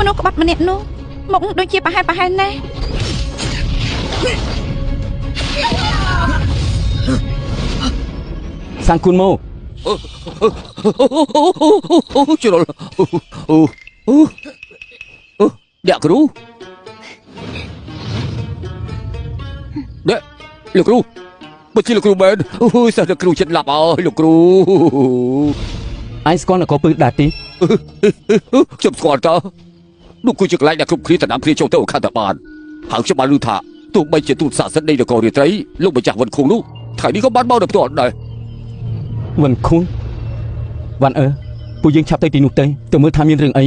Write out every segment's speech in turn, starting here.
មនុស្សក្បត់ម្នាក់នោះមុខដូចជាប្រហែលប្រហែលណាស់ សាំងគូនម៉ូ អូជ្រុលអូអូអូអ្នកគ្រូអ្នកលោកគ្រូបើជាលោកគ្រូមែនអូយសិស្សលោកគ្រូចិត្តឡាប់អើយលោកគ្រូ ឯងស្គាល់នគរពឹសដែរទេ ខ្ញុំស្គាល់តើនោះគឺជាកន្លែងដែលគ្រប់គ្នាទៅតាមគ្នាចូលទៅឱកាសតបានហើយខ្ញុំបានឮថាទោះបីជាទូតស័ក្តិសិទ្ធិនៃនគររាត្រីលោកម្ចាស់វិនខុងនោះថ្ងៃនេះក៏បានមកដល់ផ្ទាល់ដែរ វិនខួងវ៉ាន់អឺពួកយើងឆាប់ទៅទីនោះទៅទៅមើលថាមានរឿងអី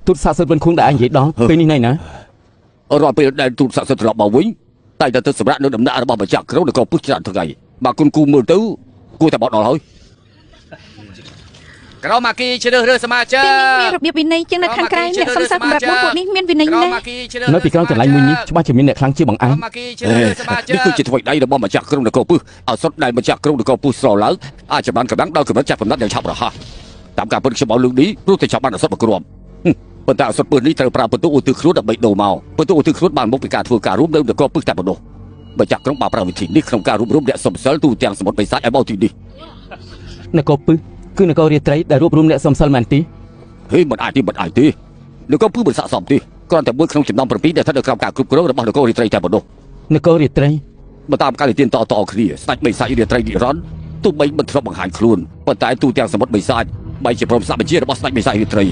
ទូតស័ក្តិសិទ្ធិវិនខួងដែលឯងនិយាយដល់ពេលនេះណៃណា រាល់ពេលដែលទូតស័ក្តិសិទ្ធិត្រឡប់មកវិញតែតែទៅសម្រាប់នៅដំណាក់របស់ម្ចាស់ក្រុងនគរពឹសច្រើនថ្ងៃបាទគុណគូមើលទៅគួរតែបត់ដល់ហើយ ក្រុមអាគីជ្រើសរើសសមាជិក ទីនេះមានរបៀបវិន័យជាងនៅខាងក្រៅអ្នកសំសើកម្រាប់ពួកនេះមានវិន័យ ក្រុម ណាស់ អាគីជ្រើស នៅពីក្រោយកន្លែងមួយនេះច្បាស់ជាមានអ្នកខ្លាំងជាងបង្អែ ក្រុ ម មអាគីជ្រើសរើសសមាជិក នេះគឺជាថ្មីដៃរបស់ម្ចាស់ក្រុងនគរពឹសឱសថដែលម្ចាស់ក្រុងនគរពឹសស្រឡើងអាចចម្រើនកម្លាំងដល់កម្រិតចាប់កំណត់យ៉ាងឆាប់រហ័សតាមការពិតខ្ញុំឲ្យលើកនេះព្រោះតែចាប់បានឱសថមួយគ្រាប់ប៉ុន្តែឱសថពឹសនេះត្រូវប្រើបន្ទុកឧទ្ទិសខ្លួនដើម្បីដូរមកបន្ទុកឧទ្ទិសខ្លួនបានមកពីការធ្វើការរួមនៅនគរពឹសតែប៉ុណ្ណោះម្ចាស់ក្រុងបានប្រើវិធីនេះក្នុងការរួបរวมអ្នកសំសិលទូទាំងសមុទ្របិសាចឲ្យមកទីនេះ នគរពឹសគឺនគររាត្រីដែលរួបរวมអ្នកសំសិលមែនទេ ហេមិនអាចទេមិនអាចទេនគរពឹសមិនស័ក្តិសមទេគ្រាន់តែមួយក្នុងចំណោម7ដែលស្ថិតនៅក្រោមការគ្រប់គ្រងរបស់នគររាត្រីតែប៉ុណ្ណោះ នគររាត្រី បើតាមការនិទានតតគ្នាស្ដេចបិសាចរាត្រីនិរន្តរ៍ទោះបីមិនធ្លាប់បង្ហាញខ្លួនប៉ុន្តែទូទាំងសមុទ្របិសាចបីជាព្រមស្ដាប់បញ្ជារបស់ស្ដេចបិសាចរាត្រី